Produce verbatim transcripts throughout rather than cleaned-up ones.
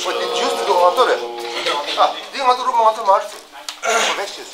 འོ་དེ་ཇུས་དེ་ང་ཚོ་རེད། ཨ་འདི་ང་ཚོ་རུ་མ་ང་ཚོ་མ་རེད། Next is.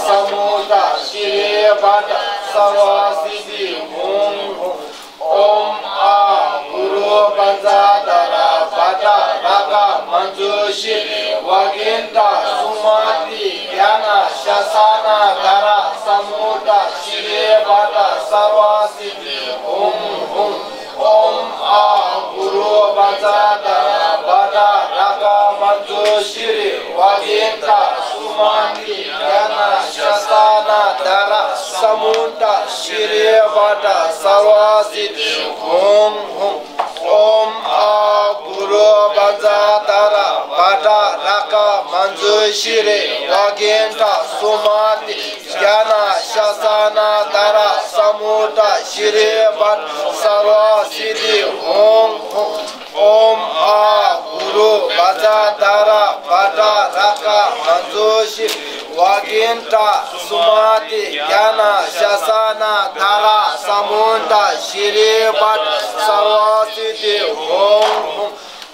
Samudra Shri Vata Sarva Siddhi Hum Hum. Om A Guru Panchadhara Vata Rakha Manjushri Vagindra Sumati Dhyana Shasana Dhara Samudra Shri Vata Sarva Siddhi Hum Hum. Om A Guru Vajradhara Vata Rakha Manjushri Vagindra Sumati Dhyana Shasana Dhara Samudra Shri Vata Sarva Siddhi Hum Hum. Om A Guru Vajradhara Vata Rakha Manjushri Vagindra Sumati Dhyana Shasana Dhara Samudra Shri Vata Sarva Siddhi Hum Hum. Om A Guru Vajradhara Vata Rakha Manjushri Vagindra Sumati Dhyana Shasana Dhara Samudra Shri Vata Sarva Siddhi Hum Hum.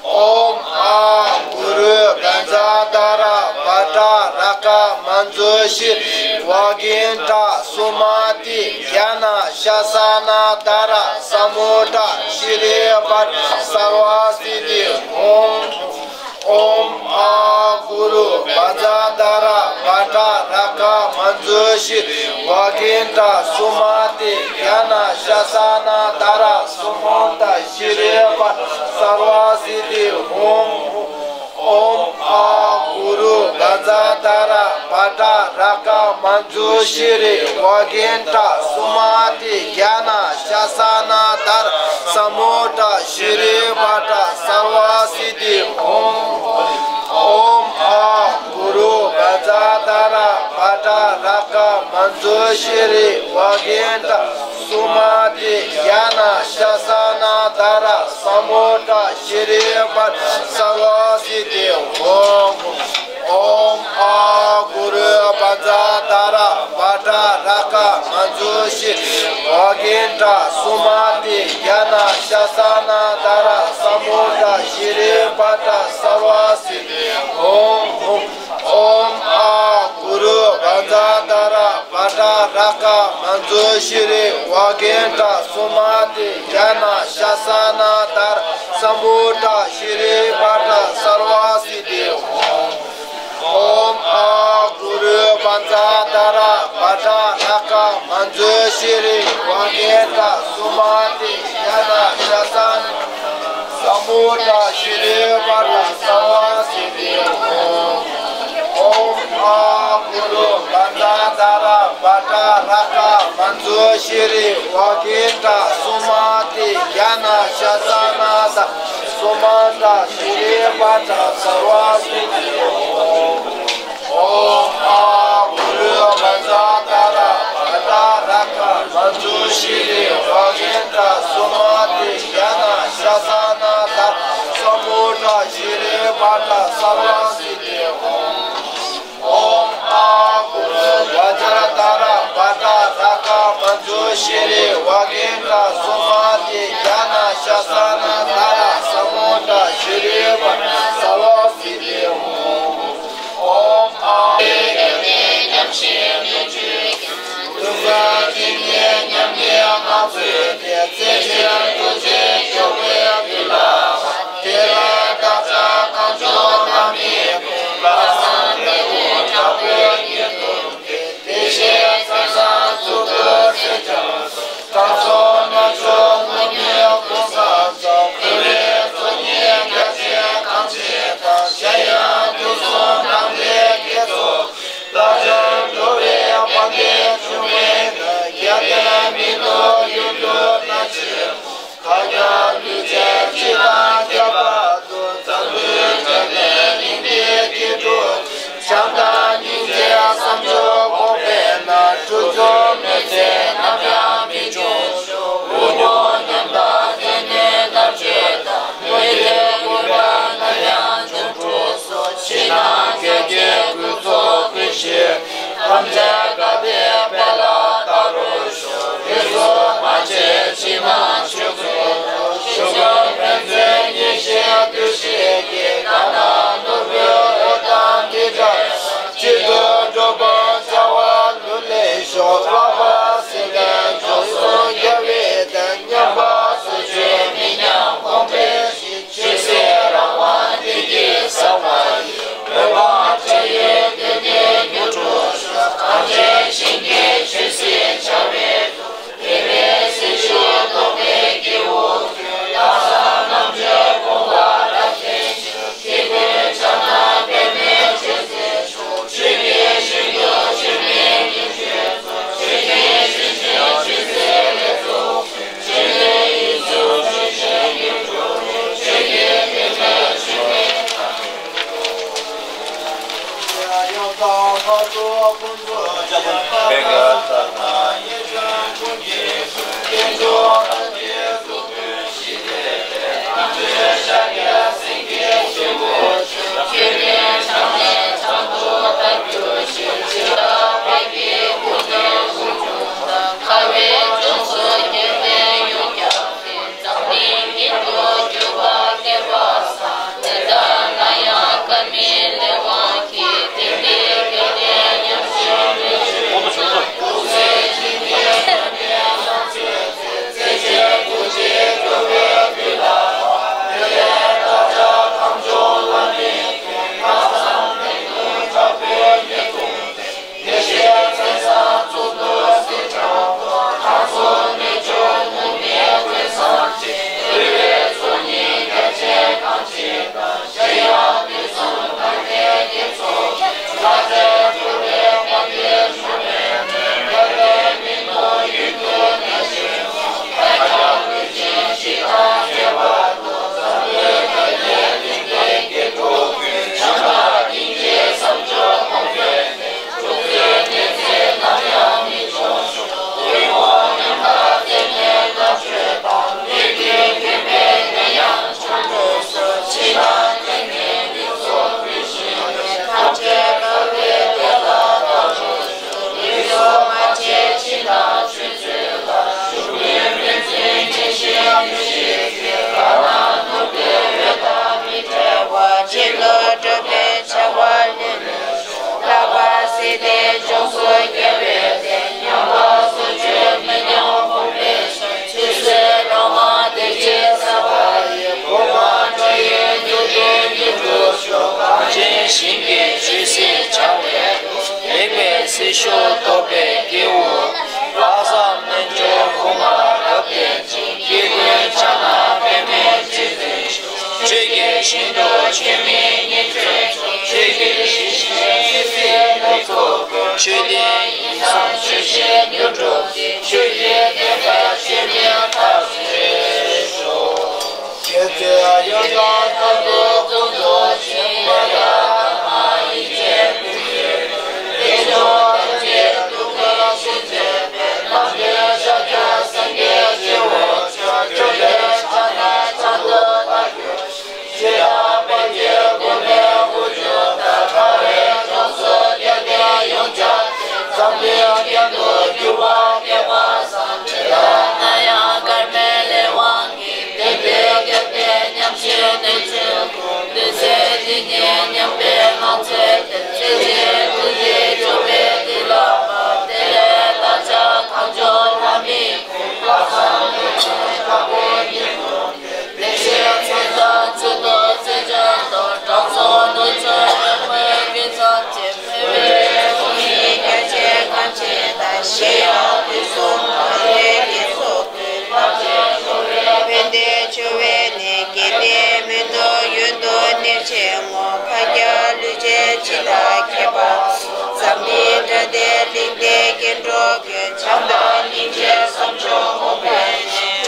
Om A Guru Vajradhara Vata Rakha Manjushri Vagindra Sumati Dhyana Shasana Dhara Samudra Shri Vata Sarva Siddhi Hum. Om A Guru Vajradhara Vata Rakha Manjushri Vagindra Sumati Dhyana Shasana Dhara Samudra Shri Vata Sarva Siddhi Hum. Om A Guru Vajradhara Vata Rakha Manjushri Vagindra Sumati Dhyana Shasana Dhara Samudra Shri Vata Sarva Siddhi Hum. Om A Guru Vajradhara Vata Rakha Manjushri Vagindra Sumati Dhyana Shasana Dhara Samudra Shri Vata Sarva Siddhi Hum. Om A Guru Vajradhara Vata Rakha Manjushri Vagindra Sumati Dhyana Shasana Dhara Samudra Shri Vata Sarva Siddhi Hum Hum. Om A Guru Vajradhara Vata Rakha Manjushri Vagindra Sumati Dhyana Shasana Dhara Samudra Shri Vata Sarva Siddhi Hum. Om A Guru Vajradhara Vata Rakha Manjushri Vagindra Sumati Dhyana Shasana Samudra Shri Vata Sarva Siddhi Hum. Om A Guru Vajradhara Vata Rakha Manjushri Vagindra Sumati Dhyana Shasana Dhara Samudra Shri Vata Sarva Siddhi Hum. Om A Guru Vajradhara Vata Rakha Manjushri Vagindra Sumati Dhyana Shasana Dhara Samudra Shri Vata Sarva Siddhi Hum. Om A Guru Vajradhara Vata Rakha Manjushri Vagindra Sumati Dhyana Shasana Dhara Samudra Shri Vata Sarva Siddhi Hum. Om A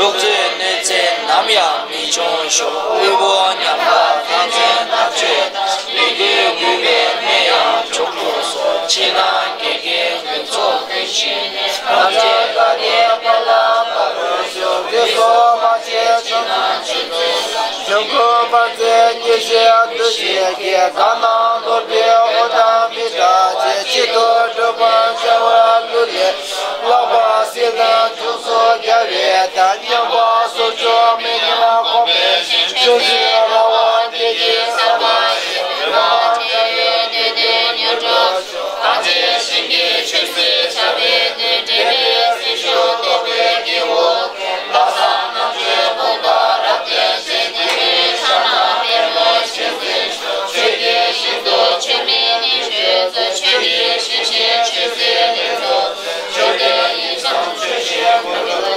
འཁྲུག་རྩོད་གནོད་འཚེ་ནམ་ཡང་མི་འབྱུང་ཤོག་དབུལ་པོ་ཉམ་ཐག་ཕན་ཚུན་བརྟག་དཔྱད་དང་། མི་དགོས་དགོས་པའི་གནས་ཡང་འཇོག་དགོས་སོ། ཕྱི་ནང་དགེ་རྒན་དགོན་ཚོགས་དགོན་ཆེན་ནས། ཐམས་ཅད་བཀའ་དྲིན་ཕ་ལ་བབས་ཤོག་དེ་སོགས་མ་བྱས་ཕྱི་ནང་ཆོས་སྲིད་ལ། འཇམ་མགོན་དཔལ་བརྩེགས་ཉེར་བཞི་འདུ་ཤེས་ཀྱིས། གང་རྣམས་འདོར་པའི་དབུ་དང་མི་འདྲ་ཆེ། ཆེད་དུ་སྒྲུབ་པར་བྱ་བ་གླུ་ལས་ལྷག་པ། སྲིད་དང་ཕྱོགས་སུ་རྒྱལ་བའི་བདག་ཉམས་པ་སོར་ཆུད་མི་ཉམས་གོང་འཕེལ་ཞིང་། ཆོས་སྲིད་ལ་བ་དེ་ཡི་ས་མ་ཞེས་པའི་བ་ཁྲེལ་ཡོད་དེ་དེ་ཉོན་སྒྲུབ་ཤོག་གང་ཚེ་ཞིང་གི་ཆོས་སྲིད་བྱ་བའི་དོན། འདྲེན་པའི་སྲིད་ཞུ་རྟོགས་པའི་སྐྱེ་བོ་ཀུན། ལྷག་བསམ་རྣམ་དཔྱོད་ཕུན་ཚོགས་རབ་བརྟན་ཅིང་། དེ་ནི་ཕྱག་ན་པདྨོ་ཆེར་མཛེས་ཤོག་ཆོས་ཀྱི་ཞིང་དུ་ཆོས་མིན་ནི་ཆོས་སུ། ཆོས་ཀྱི་ཞིང་ཆེན་ཆོས་སྲིད་ལེགས་ཚོགས། ཆོས་ལྡན་ཡིད་བཞིན་ཆོས་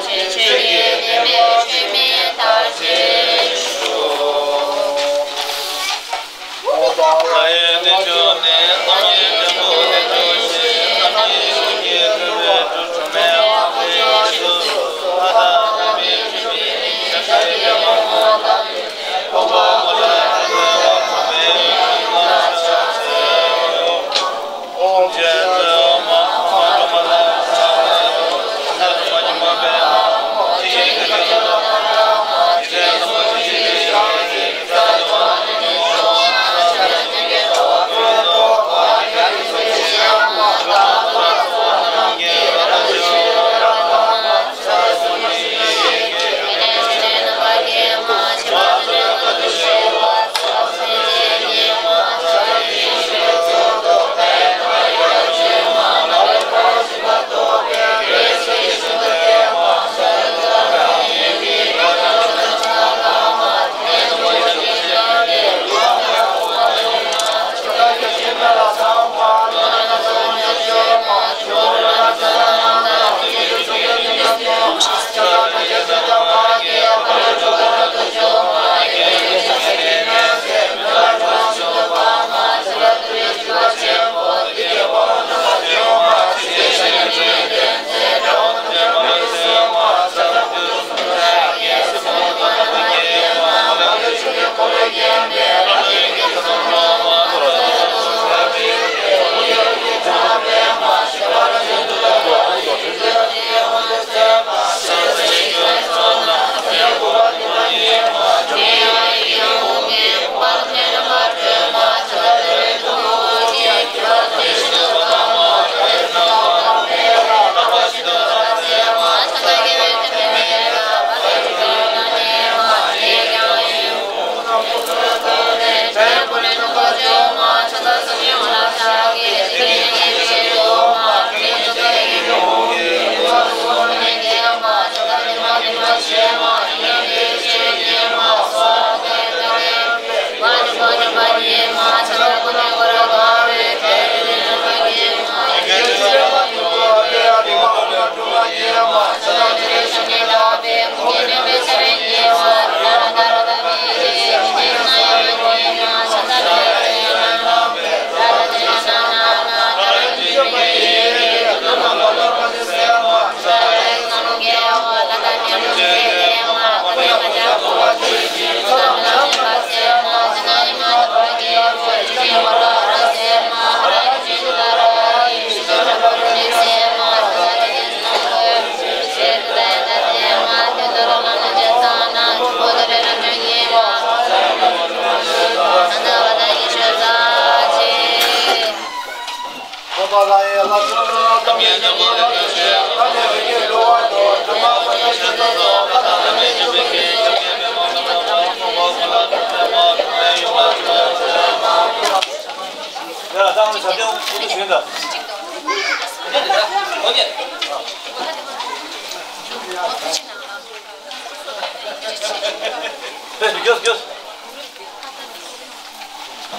ཀྱི་ཆོས་ཀྱི་བདེན་པའི་ཆོས་མིན་མཐར་ཕྱིན་ཤོག་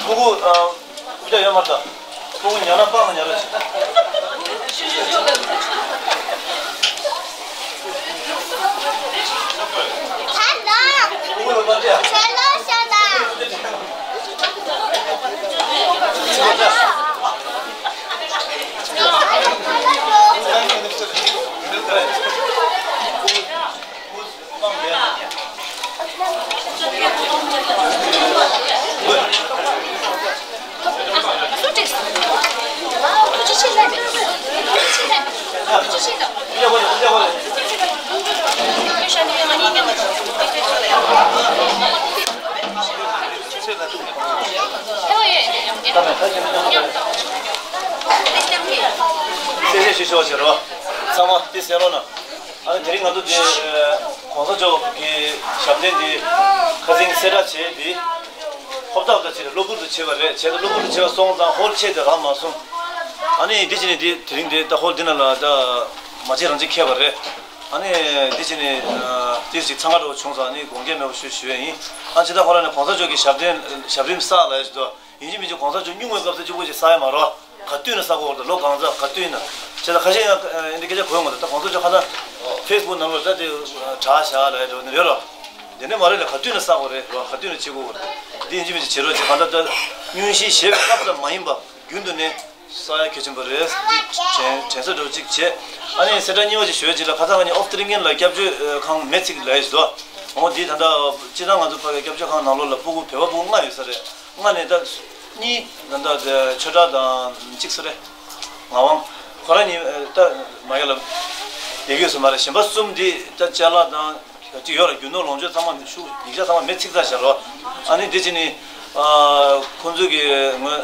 ཕྲུ་གུ། ཨ། རྐུབ་བཀྱག་ཡོད་མ་རེད་ད། རྐུབ་ཉར་ན་སྤང་ལ་ཉར་རོགས་བྱེད། ཁྱེད་ལོ། ཁྱེད་ལོ་ཤ་ད། ཤེས་ཤོག་བྱེད་རོགས། ཚང་མ་དེ་གསན་རོགས་གནང་། ཨ་ནི་དེ་རིང་ང་ཚོ་དེ་གོང་ས་མཆོག་གི་ཞབས་བརྟན་དེ་ཁ་སང་གསལ་བསྒྲགས་བྱས་དེ། ཧོབ་ཐབ་ད་བྱས་གློ་བུར་དུ་བྱས་པ་རེད། བྱས་ད་གློ་བུར་དུ་བྱས་པ་སོང་ཙང་ཧོལ་ཆེ་དེ་རག་མ་སོང་། ཨ་ནི་འདི་བྱས་ནས་དེ་དེ་རིང་དེ་ད་ཧོལ་འདི་ནང་ལ་ད་མ་བྱས་རང་བྱས་ཁེལ་བ་རེད། ཨ་ནི་འདི་བྱས་ནས་དེ་ཞིག་འཚང་ཁ་འདྲ་བོ་བྱུང་ཙང་ནི་དགོངས་འགལ་མེད་པ་ཞུ་ཞུ་ཡས་ཡིན། ཨ་ཅི་ད་ཁོ་རང་ནས་གོང་ས་མཆོག་གི་ཞབས་བརྟན་ཞབས་རིམ་བསགས་ལ་ཡ་ཞིག་ཏུ། ཡིན་གཅིག་མིན་གཅིག་གོང་ས་མཆོག་སྙུང་བའི་སྐབས་སུ་གཅིག་པོ་ཞིག་བསགས་ཡ་མ་རེད། ག་དུས་ན་བསགས་དགོས་རེད། ལོ་གང་ཚ་ག་དུས་ན། བྱས་ཙང་ཁ་ཤས་ཡང་འདི་སྐད་ཆ་གོ་ཡོང་གི་འདུག་ད་གོང་ས་མཆོག་ཁ་སང་ཕེ་སི་བུག་ནང་ལོགས་ད་དེ་དྲག་བཞག་ལ་ཡ་འགྲོ་ནི་ཡོད་ར། དེ་ནས་མ་རེད་ལ་ག་དུས་ན་བསགས་དགོས་རེད་ར། ག་དུས་ན་བྱེད་དགོས་རེད། འདི་ཡིན་གཅིག་མིན་གཅིག་བྱེད་རོགས་བྱེད། གང་ལྟར་ད་སྙུང་གཞི་བཞེས་པའི་སྐབས་ཙམ་མ་ཡིན་པ་རྒྱུན་དུ་ནས་བསགས་ཡ་གལ་ཆེན་པོ་རེད། དྲན་དྲན་གསོ་འདྲ་བོ་གཅིག་བྱེད། ཨ་ནི་གསལ་བསྒྲགས་གཉིས་པ་ཅིག་ཞུ་ཡ་ཅིག་ལ་ཁ་སང་ང་གཉིས་ཨོ་སི་ཀྲི་ཡན་ལ་སྐྱབས་བཅོལ་ཁང་མེད་ཚིག་ལ་ཡ་ཞིག་འདུག་འོ་འདི་ད་ལྟ་སྤྱིར་བཏང་ང་ཚོ་ཕ་གི་སྐྱབས་བཅོལ་ཁང་ནང་ལོགས་ལ་སྤུ་གུ་བོད་པ་སྤུ་གུ་ལྔ་ཡོད་ས་རེད། ལྔ་ནས་ད་གཉིས་ད་ལྟ་ཆོས་གྲགས་དང་གཅིག་སུ་རེད། ངག་དབང་ཁོ་རང་གཉིས་ད་མ་ཡ་ལ་ཡི་གེ་སུ་མ་རེད། གཞན་པ་གསུམ་འདི་ད་ཅ་ལག་དང་གཅིག་ཡོད་ལ་རྒྱུ་ནོར་ལོངས་སྤྱོད་ཚང་མ་ཤུགས་ཡིག་ཆ་ཚང་མ་མེད་ཚིག་ཚ་བཞག་རོགས། ཨ་ནི་འདི་ཅི་ནི་ཁོང་ཚོ་གི་ངོས་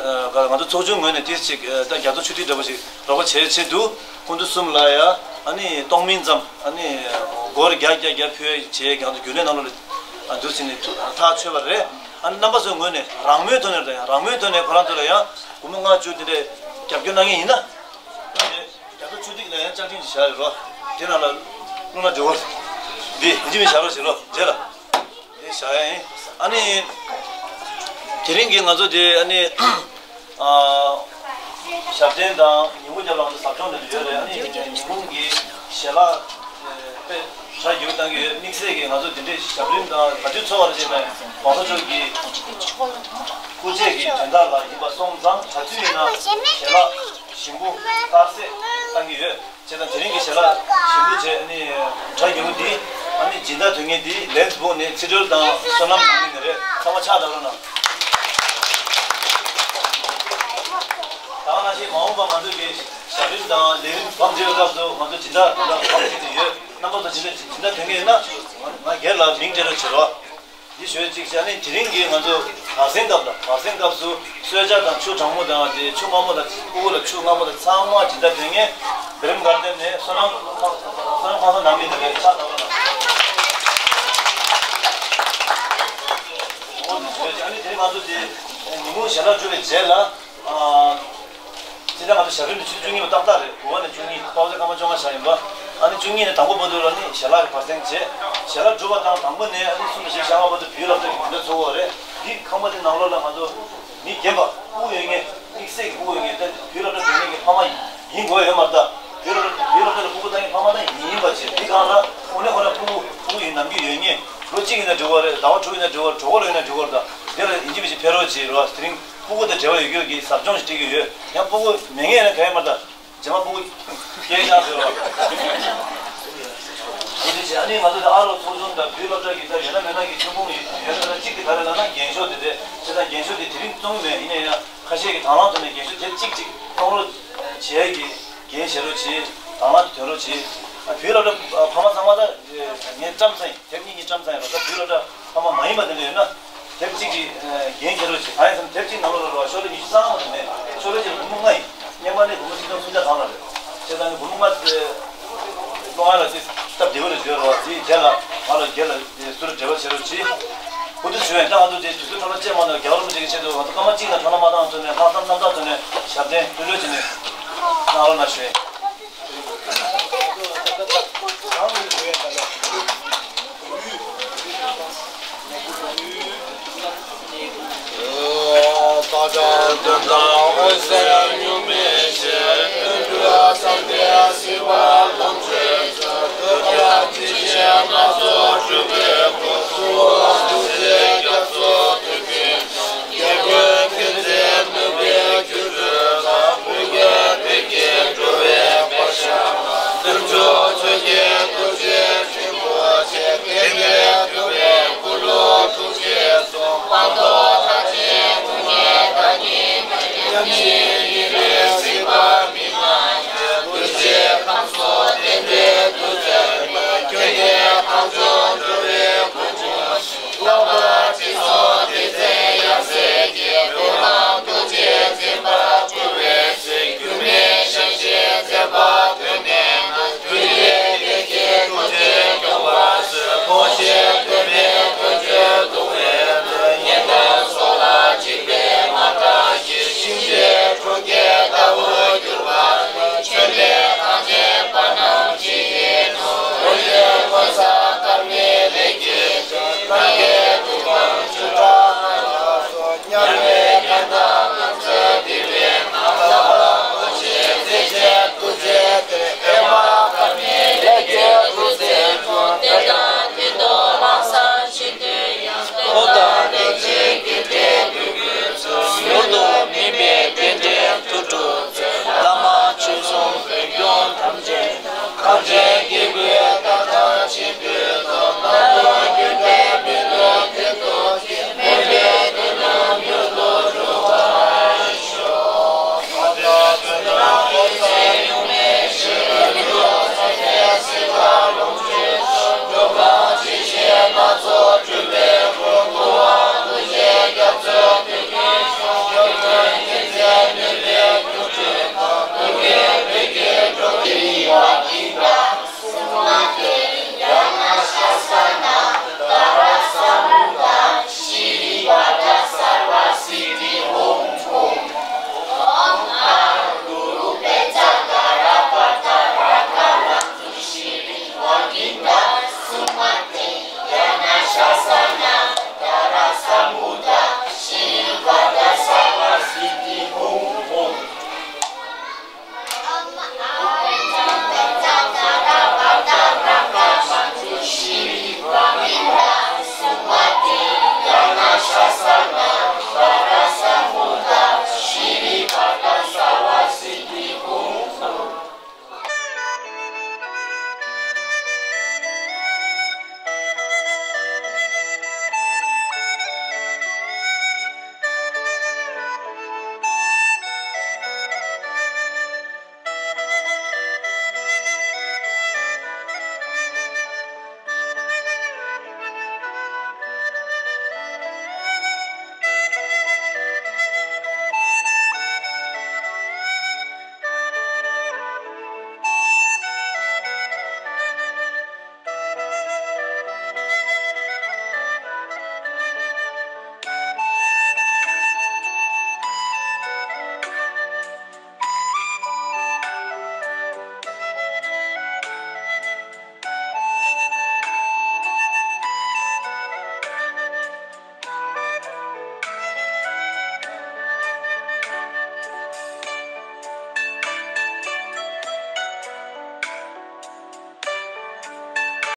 ང་ཚོ་ཚོགས་ཆུང་ངོས་ནས་ཏིས་ཅིག་ད་རྒྱ་མཚོ་ཆུ་ཐིགས་འདྲ་པོ་ཞིག་རོགས་པ་བྱེད་ཆེད་དུ་ཁོང་ཚོ་གསུམ་ལ་ཡ་ཨ་ནི་གཏོང་མིན་ཙམ་ཨ་ནི་སྒོར་བརྒྱ་བརྒྱ་བརྒྱ་ཕུལ་བྱས་ཀྱང་ཚོ་རྒྱུན་ལས་ནང་ལོགས་ལ་འདུག་ཟིན་ནས་ཐག་ཆོད་པ་རེད། ཨ་ནི་རྣམ་པ་ཚོའི་ངོས་ནས་རང་མོས་ཐོག་ནས་དང་ཡང་རང་མོས་ཐོག་ནས་ཁོ་རང་ཚོ་ལ་ཡང་སྒོར་མོ་ལྔ་བཅུ་དེ་འདྲས་རྒྱབ་སྐྱོར་གནང་མཁན་ཡིན་ན། རྒྱ་མཚོ་ཆུ་ཐིགས་ལ་ཡང་བཅའ་ཁྲིམས་ཤིག་བཞག་ཡོད་རོ། དེ་ནང་ལ་བླུགས་ན་འགྲིག་གོ། འདི་ཡིན་གཅིག་མིན་བཞག་རོགས་བྱེད་རོགས་རྗེས་ལ། དེ་བཞག་ཡ་ཡིན། ཨ་ནི། དེ་རིང་གི་ང་ཚོ་དེ་ཨ་ནི། ཨ། ཞབས་བརྟན་དང་ཉིན་གུང་རྒྱབ་ལ་ང་ཚོ་ཟབ་སྦྱོང་དེ་འདྲ་ཡོད་རེད། ཨ་ནི་ཉིན་གུང་གི་ཞལ་ལག་དཔེ་གྲ་རྒྱུག་བཏང་གི་ཡོད། དམིགས་བསལ་གྱི་ང་ཚོ་དེ་འདྲའི་ཞབས་རིམ་དང་ག་དུས་འཚོགས་པ་རེད་ཅེས་ནས་གོང་ས་མཆོག་གི་སྐུ་ཚེ་གི་དོན་དག་ལ་ཡིན་པ་སོང་ཙང་ག་དུས་ཡིན་ན་ཞལ་ལག་ཞིམ་པོ་དཀར་ཟས་བཏང་གི་ཡོད། བྱས་ཙང་དེ་རིང་གི་ཞལ་ལག་ཞིམ་པོ་བྱས་ནི་གྲ་རྒྱུན་འདི་ཨ་ནི་སྦྱིན་བདག་དོན་གཉེར་འདི་ལན་ཚུ་ཕུག་ནས་ཚིག་སྦྱོར་དང་བསོད་ནམས་གནང་གི་ནི་རེད། ཚང་མ་ཕྱག་བརྡབ་རོགས་གནང་། ད་ག་ནང་བཞིན་མ་འོངས་པ་ང་ཚོ་གི་ཞབས་རིམ་དང་ལས་རིམ་བམ་འབྲེལ་བའི་སྐབས་སུ་ང་ཚོ་སྦྱིན་བདག་དོན་དག་བམ་བྱེད་ཀྱི་ཡོད། རྣམ་པ་ཚོ་སྦྱིན་བདག་སྦྱིན་བདག་དོན་གཉེར་ཡོད་ན་ང་སྒེར་ལ་མིང་སྤྲད་རོགས་བྱེད་རོགས། འདི་ཞུ་ཡས་གཅིག་བྱས་ནས་དེ་རིང་གི་ང་ཚོ་བར་གསེང་སྐབས་ལ་བར་གསེང་སྐབས་སུ་གསོལ་ཇ་དང་ཆུ་གྲང་མོ་དང་དེ་ཆུ་མངར་མོ་དང་སྤུ་གུ་ལ་ཆུ་མངར་མོ་དང་ཚང་མ་སྦྱིན་བདག་དོན་གཉེར་བེ་རིམ་གར་སྟེང་ནས་བསོད་ནམས་བསོད་ནམས་ཁང་གསར་ནང་མི་འདི་ལ་ཕྱག་བརྡབ་རོགས་གནང་། འོ་འདི་ཞུ་ཡས་གཅིག་ཨ་ནི་དེ་རིང་ང་ཚོ་དེ་ཉིན་གུང་ཞལ་ལག་གྲུབ་པའི་རྗེས་ལ། ཨ། སྤྱིར་བཏང་ང་ཚོ་ཞབས་རིམ་དེ་ཆུ་ཚོད་བཅུ་གཉིས་པ་ཏག་ཏག་རེད། དགུ་པ་ནས་བཅུ་གཉིས། དཔག་ཚད་སྐར་མ་བཅོ་ལྔ་ཆགས་ཡིན་པ། ཨ་ནི་བཅུ་གཉིས་ནས་དང་པོ་བར་དུ་ལ་ནི་ཞལ་ལག་གི་བར་གསེང་བྱས། ཞལ་ལག་གྲུབ་པ་དང་དང་པོ་ནས་ཨ་ནི་གསུམ་བཞི་ཞག་ལྔ་བར་དུ་བོད་སློབ་གྲྭ་གི་དགོན་སྡེ་ཚོགས་པ་རེད། འདི་ཁང་པ་འདི་ནང་ལོགས་ལ་ང་ཚོ་མི་རྒན་པ་སྤུ་གུ་ཡོད་མཁན། དམིགས་བསལ་གྱི་སྤུ་གུ་ཡོད་མཁན་དེ་བོད་སློབ་གྲྭ་འགྲོ་མཁན་གྱི་ཕ་མ་ཡིན་དགོས་ཡོད་མ་རེད། ད་བོད་སློབ་གྲྭ་བོད་སློབ་གྲྭ་ལ་སྤུ་གུ་བཏང་མཁན་ཕ་མ་ད་ཡིན་ཡིན་པ་བྱས། འདི་སྒང་ལ་དངོས་གནས་ཁོ་ན་སྤུ་གུ་སྤུ་གུ་ཡིན་ནམ་རྒྱུན་ཡོད་མཁན། ལོ་གཅིག་ཡིན་ན་འགྲིག་གི་རེད། ཟླ་བ་དྲུག་ཡིན་ན་འགྲིག་གི་རེད། གྲོད་ཁོག་ལ་ཡིན་ན་འགྲིག་གི་རེད། ད་འདི་ལ་ཡིན་གཅིག་མིན་གཅིག་ཕེབས་རོགས་བྱེད་རོགས། དེ་རིང་སྤུ་གུ་དང་འབྲེལ་བ་ཡོད་རྒྱུ་གི་ཟབ་སྦྱོང་ཞིག་སྤྲད་ཀྱི་ཡོད། ཡང་སྤུ་གུ་མེད་མཁན་ཡིན་ན་ག་ཡེ་མ་རེད། ད་རྗེས་མ་སྤུ་གུ་སྐྱེས་ཀྱང་ཟེར་བ། འོ་དེ་བྱས་ཨ་ནི་ང་ཚོ་དེ་ཨ་རོགས་ཚོགས་ཆུང་དང་བོད་སློབ་གྲྭ་གི་ད་ཡོད་ན་མེད་ན་གི་ཐོན་ཁུངས་ཡོད་ན་ད་གཅིག་དེ་ག་རེ་ལབ་ན་རྒན་ཤོས་དེ་རེད། བྱས་ཙང་རྒན་ཤོས་དེ་དེ་རིང་གཏོང་གི་མེད། ཡིན་ན་ཡང་ཁ་ཤས་ཀྱིས་དང་བླངས་ཐོག་ནས་རྒན་ཤོས་དེ་གཅིག་གཅིག་གཏོང་རོགས་བྱེད་ཡ་གི་འགན་བཞེས་རོགས་བྱེད། དང་བླངས་དེ་ཐོན་རོགས་བྱེད། ཨ་བོད་སློབ་གྲྭ་ཕ་མ་ཚང་མ་ད་ངས་བཀྲམ་ཚར་ཡིན། དེབ་གཉིས་གཉིས་བཀྲམ་ཚར་ཡིན་རོགས། ད་བོད་སློབ་གྲྭ་ཕ་མ་མ་ཡིན་པ་དེ་འདྲ་ཡོད་ན། དེབ་གཅིག་གི་འགན་འཁྱེར་རོགས་བྱེད། གང་ཡིན་ཟེར་ན་དེབ་གཅིག་ནང་ལོགས་ལ་རོགས་ཤོག་ལེ་ཉི་ཤུ་རྩ་ལྔ་མ་གཏོགས་མེད། ཤོག་ལེ་གཅིག་ལ་སྒོར་མོ་ལྔ་ཡིན། སྔོན་མ་ནས་སྒོར་མོ་ཆིག་སྟོང་སུམ་བརྒྱ་གང་ལ་རེད། བྱས་ཙང་ནི་སྒོར་མོ་ལྔ་དེ་སློབ་ཡོན་ལ་ཅིག་སྟབས་བདེ་པོ་རེད་བརྗོད་རོགས། དེའི་རྗེས་ལ་ང་ལ་སྒེར་ལ་སུ་རེད་འབྲེལ་བ་བྱེད་རོགས་གྱིས། འུ་ཐུག་ཞུ་ཡིན། ད་ང་ཚོ་དེ་དུས་ཚོད་འཕྲོ་བརླག་བྱེད་མ་གཏོགས་རྒྱལ་བ་རིན་པོ་ཆེ་གི་ཆེད་དུ་ང་ཚོ་སྐར་མ་གཅིག་དང་འཕྲོ་བརླག་མ་བཏང་ཚུལ་ནས་ལྷག་བསམ་རྣམ་དག་ཚུལ་ནས་ཞབས་བརྟན་བསྟོད་གླུ་བྱས་ནས་གནང་རོགས་གནང་ཞུ་ཡིན།